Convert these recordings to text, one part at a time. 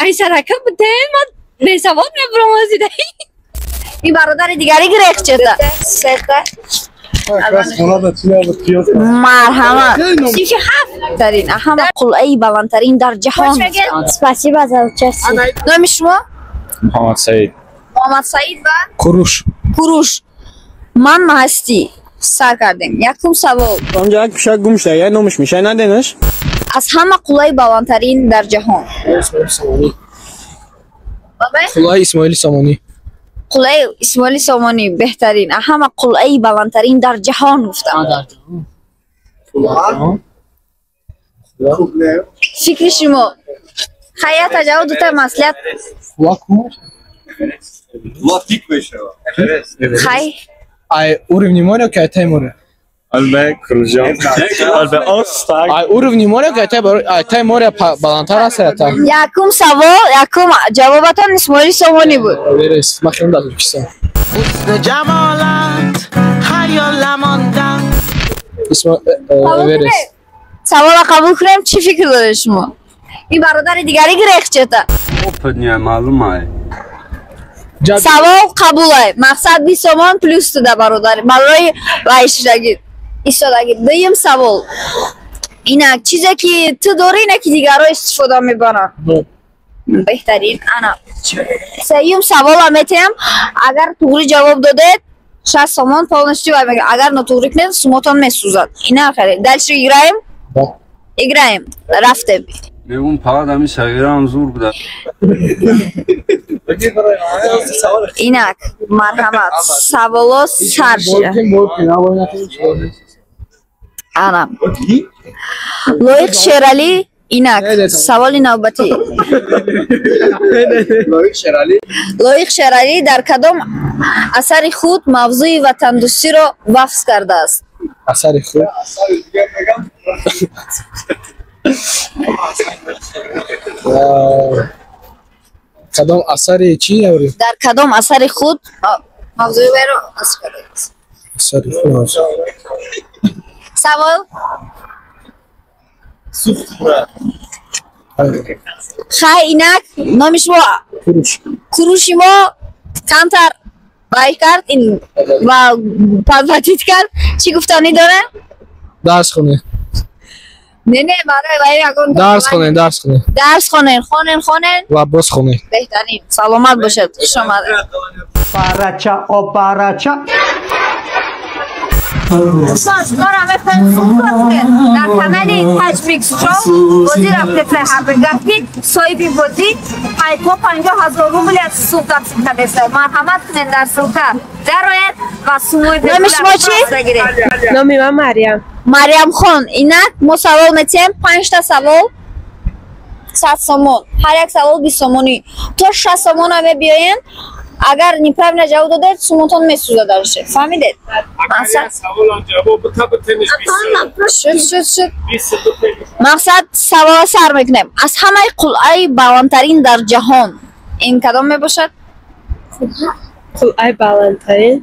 Ай сарака бутен, ман бесавод мебурам озида. Ин бародари дигари гирехт чета. Сета. Марҳамат. Синфи ҳафт тарин, ҳама қуллаи баландтарин дар ҷаҳон. Спасибо за участие. Номи шумо? Муҳаммад Саид. Муҳаммад Саид ва Куруш. Куруш. Ман маҳастӣ. Сар кардем. Якум савол. Онҷо як пишак гум шуда, як номаш мешай наденаш? Аз ҳама қуллаи баландтарин дар ҷаҳон. Қуллаи Исмоили Сомонӣ. Қуллаи Исмоили Сомонӣ беҳтарин. Ҳама қуллаи баландтарин дар ҷаҳон гуфтам. Фикри шумо? Хайята ҷавоб дута маслиҳат. Хай. Ай уровни моря ки ай тай моря? Албе Куружон. Албе Остаг. Ай уровни моря ки ай тай моря баландтар аст ё тай? Якум савол, якум ҷавобатон Исмоили Сомонӣ буд. Эверест. Ман хеле дар Тоҷикистон. Ҳусни ҷамолат хаёламондам. Эверест. Саволро қабул кунем, чӣ фикр доред шумо? Ин бародари дигари гирехт чета. Опытния маълум ай. Савол қабулай. Мақсад 20 сомон плюс туда бародар. Барои вайшидагӣ. Истодагӣ. Дуюм савол. Инак чизе ки ту дорӣ, ина ки дигарро истифода мебаранд. Беҳтарин. Ана. Сеюм саволам метиҳам. Агар туғри ҷавоб додед, 6 сомон полностью вай мегирад. Агар нотуғри кунед, сумотон месӯзад. Ина хеле. Дальше играем? Играем. Рафтем. Мегум фақат ҳамин сағираам зур буда. Инак, марҳамат. Саволо сар шуда. Ана. Лоиқ Шералӣ, инак, саволи навбатӣ. Лоиқ Шералӣ дар кадом асари худ мавзӯи ватандӯстиро вафз кардааст? Асари худ? Кадом асари чӣ яври? Дар кадом асари худ мавзӯи вайро вафз кардааст? Асари худ. Савол? Хай, инак, номи шумо? Куруш. Куруши мо камтар вай кард ин ва подводит кард. Чӣ гуфтанӣ дорад? Дарс хонед. Не, не, барои вай ягон дарс хонед, дарс хонед. Дарс хонед, хонед, хонед. Ва боз хонед. Беҳтарин. Саломат бошед. Хуш омадед. Парача, о парача. Дӯстон, шуморо мехоҳем суҳбат кунем. Дар канали Таҷмикс Шоу бозӣ рафтед ҳарбигапи соҳиби бозӣ то 50,000 рубл аз сум тақсим кардааст. Марҳамат кунед дар ссылка дарояд ва сумои Номи шумо чӣ? бегиред. Номи ман Марьям. Марьям хон, инак мо савол метиҳем 5 та савол 100 сомон. Ҳар як савол 20 сомонӣ. То 6 сомона мебиёен. Агар неправильно ҷавоб додед, сумотон месӯзад дарше. Фаҳмидед? Мақсад шуд, шуд, шуд. Мақсад савола сар мекунем. Аз ҳамаи қуллаи баландтарин дар ҷаҳон ин кадом мебошад? Қуллаи баландтарин?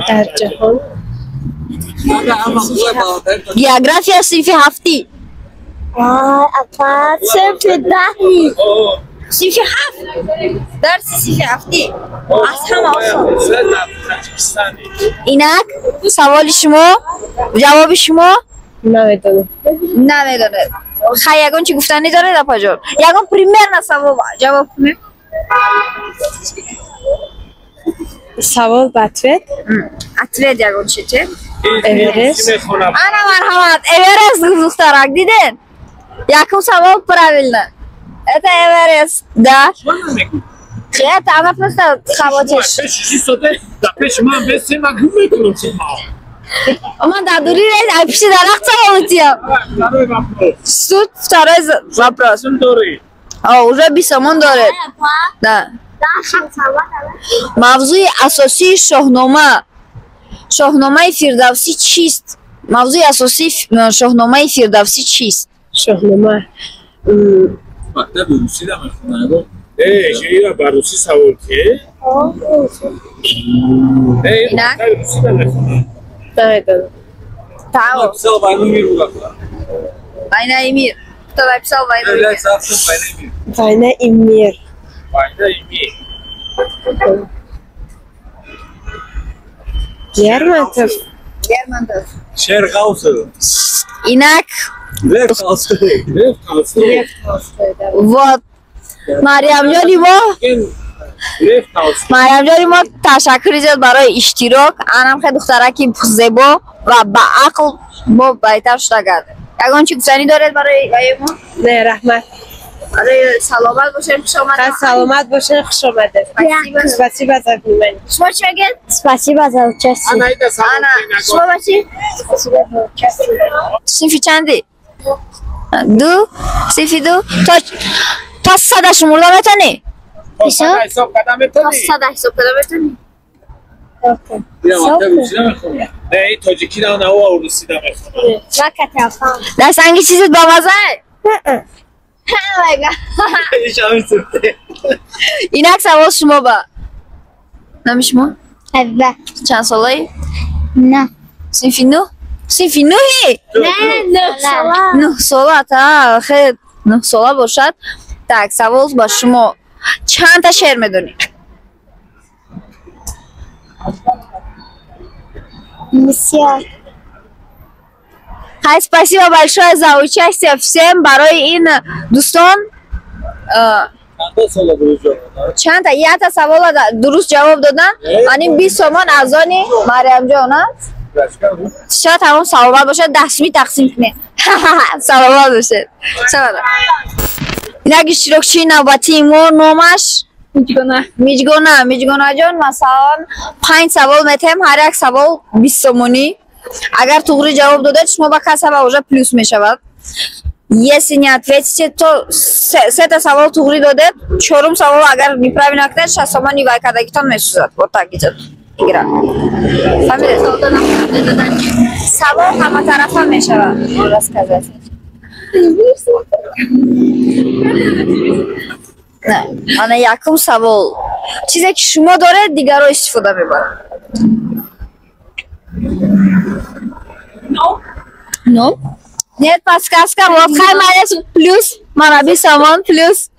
Дар ҷаҳон? География синфи ҳафтӣ. Апа, синфи даҳи. Синфи ҳафт. Дарси синфи ҳафтӣ. Аз ҳама осон. Инак, саволи шумо, ҷавоби шумо? Намедонам. Намедонед. Хай, ягон чӣ гуфтанӣ доред, апаҷон? Ягон примерно савол ҷавоб кунед. Савол ба ответ? Ответ ягон чӣ те? Эверест. Ана марҳамат, Эверест гуфт духтарак, дидед? Якум савол правильно. Это Эверест, да? Это она просто хаботиш. Ман дар дури рез, ай пишти дарахт савол метиҳам. Суд второй вопрос. О, уже 20 сомон доред. Да. Мавзӯи асосии шоҳнома. Шоҳномаи Фирдавсӣ чист? Мавзӯи асосии шоҳномаи Фирдавсӣ чист? Шоҳнома. Мактаби русӣ да мехонад. Э, ира ба русӣ савол ки? Э, мактаби русӣ да мехонад. Намедонам. Тамом. Написал «Войну и мир». «Война и мир». Кто написал «Войну и мир»? Является автором «Войны и мир». «Война и мир». «Война и мир». Лермонтов. Лермонтов. Шер Гаусов. Инак. Лев Толстой. Лев Толстой. Лев Толстой, да. Вот. Марьямҷони мо. Лев Толстой. Марьямҷони мо, ташаккури зиёд барои иштирок. Анам хеле духтараки зебо ва ба ақл мо байтар шуда гардем. Ягон чӣ гуфтанӣ доред барои ваи мо? Не, раҳмат. Барои саломат бошед, хуш омадед. Саломат бошед, хуш омадед. Спасибо. Спасибо за внимание. Шумо чӣ мегӯед? Спасибо за участие. Ана, шумо ба чӣ? Спасибо за участие. Синфи чанди? Ду? Синфи ду? То 100 шумурда метавонӣ? Ҳисоб карда метавонӣ? То 100 ҳисоб карда метавонӣ? Не, ин тоҷикӣ на, на, русӣ намехонам. Дастанги чизет ба маза? Инак савол шумо ба. Номи шумо? Ҳабиба. Чанд солаи? На. Синфи нӯҳ? Синфи нӯҳи? Не, нӯҳ сола. 9 сола, та, хел 9 сола бошад. Так, савол ба шумо. Чандта шеър медонӣ? Бисёр. Хай, спасибо большое за участие всем. Барои ин дӯстон. Чандта? Якта савола дуруст ҷавоб додан. Ман ин 20 сомон аз они Марьямҷон, а? Шояд ҳамон саломат бошад, дастми тақсим кунед. Саломат бошед. Саломат. Инак иштирокчии навбатии мо номаш Миҷгона. Миҷгона. Миҷгонаҷон, масалан 5 савол метаҳем, ҳар як савол 20 сомонӣ. Агар туғри ҷавоб додед, шумо ба касаба уже плюс мешавад. Если не ответите, то сета савол туғри додед, чорум савол агар неправильно кунед, 6 сомони вай кардагитон месӯзад. Вот так идет игра. Фаҳмидед? Савол ҳаматарафа мешавад. Рассказать. Не, ана якум савол. Чизе ки шумо доред, дигарро истифода мебаранд. No. Нет, подсказка. Вот хай майнус плюс. Мана 20 сомон плюс.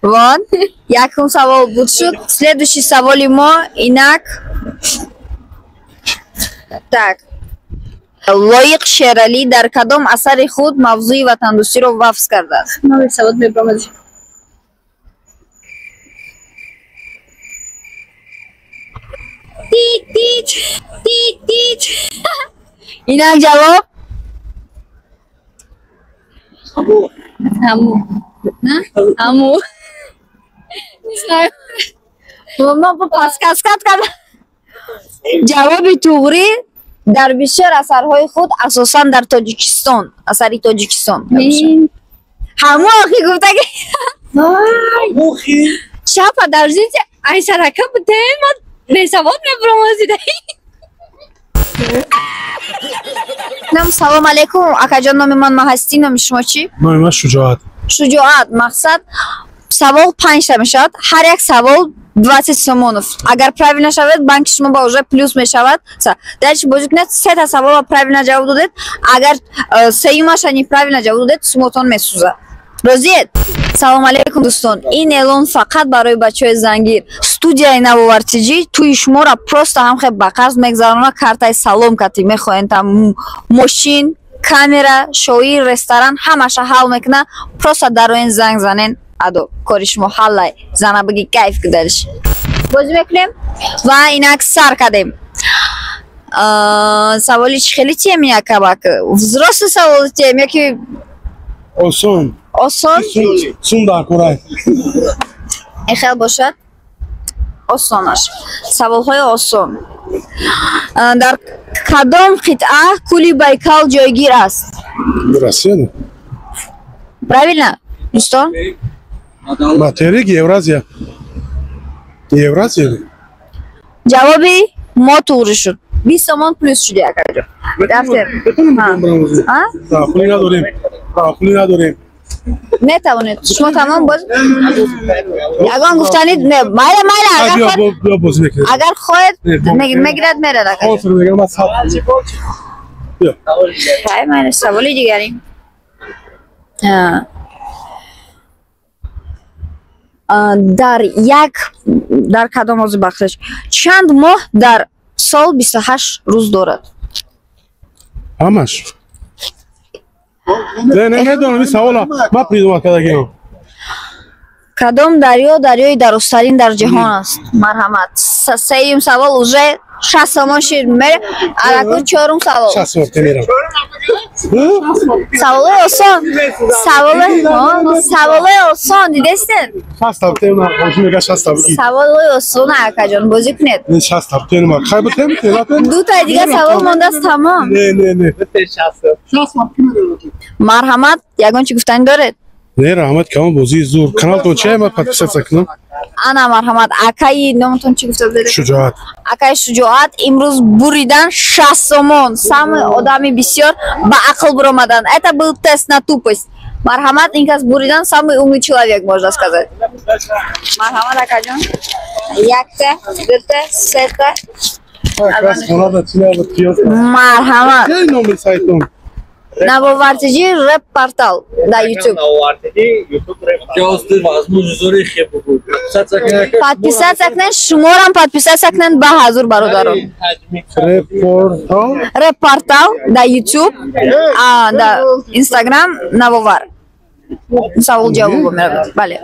Вон. Якум савол буд шуд. Следующий саволи мо инак. Так. Лоиқ Шералӣ дар кадом асари худ мавзӯи ватандӯстиро вафз кардааст? Ман савод мебаромад. Тит, тит, тит, тит. Инак ҷавоб? Ҳаму. Ҳаму. Не знаю. Ма подсказка кардам. Ҷавоби туғрӣ дар бисёр асарҳои худ, асосан дар Тоҷикистон, асари Тоҷикистон. Ҳаму охи гуфтаги. Ща, подождите, ай сарака будем, ман бесавод мебаромадида. Нам салом алейкум, акаҷон, номи ман Маҳастӣ, номи шумо чӣ? Номи ман Шуҷоат. Шуҷоат, мақсад савол 5 та мешавад, ҳар як савол 20 сомонов. Агар правильно шавад, банки шумо ба уже плюс мешавад. Дальше бозӣ кунед, сета савола правильно ҷавоб додед. Агар сеюмаша неправильно ҷавоб додед, сумотон месӯзад. Розиед? Салом алейкум, дӯстон. Ин эълон фақат барои бачаҳои зангир. Студияи Навовар ТЖ тӯи шуморо просто ҳам хел ба қарз мегзаронад, картаи салом кати мехоҳед там мошин, камера, шоир, ресторан ҳамаша ҳал мекунад. Просто дароен занг занен, адо кори шумо ҳаллай. Зана биги кайф кудалиш. Бозӣ мекунем ва инак сар кардем. Саволи чӣ хеле тем якабак? Взрослый саволи тем яки осон. Осон? Сум дар курай. Эхел бошад? Осонаш. Саволҳои осон. Дар кадом қитъа кӯли Байкал ҷойгир аст? Россия. Правильно? Дӯстон? Материк Евразия. Евразия. Ҷавоби мо туғри шуд. 20 сомон плюс шуди акаҷон. Рафтем. Пули надорем. Пули надорем. Метавонед. Шумо тамом боз ягон гуфтанид не, майла, майла, агар хоҳед мегирад, мерад акаҷон. Хай, майли, саволи дигари. Дар як, дар кадом озу, бахшиш, чанд моҳ дар сол 28 рӯз дорад? Ҳамаш. Не, не, медонам ин савола, ман придумать кардагиам. Кадом дарё дарёи дарозтарин дар ҷаҳон аст? Марҳамат, сеюм савол, уже 60 сомон шир мере араку. Чорум савол. 60 сомон мерам. Саволои осон, саволои осон дидестен. 60 табтем, мега 60 табги. Саволои осон, акаҷон, бозӣ кунед. Не, 60 табтем, хай бутем. Дутай дига савол мондааст, тамом. Не, не, не. Марҳамат, ягон чӣ гуфтанӣ доред? Не, раҳмат камон, бозии зур. Каналтон чия, ман подписаться кунам? Ана, марҳамат, акаи, номатон чӣ гуфта будед? Шуҷоат. Акаи Шуҷоат имрӯз буридан 60 сомон. Самый одами бисёр ба ақл буромадан. Это был тест на тупость. Марҳамат, ин кас буридан, самый умный человек, можно сказать. Марҳамат, акаҷон, якта, дута, сета. Марҳамат. Номи сайтон? Навовартиҷи реп портал дар Ютуб. Подписаться кунед, шуморам подписаться кунед, ба ҳазур, бародарон. Реп портал дар Ютуб, дар Инстаграм Навовар. Савол ҷавобо меравад, бале.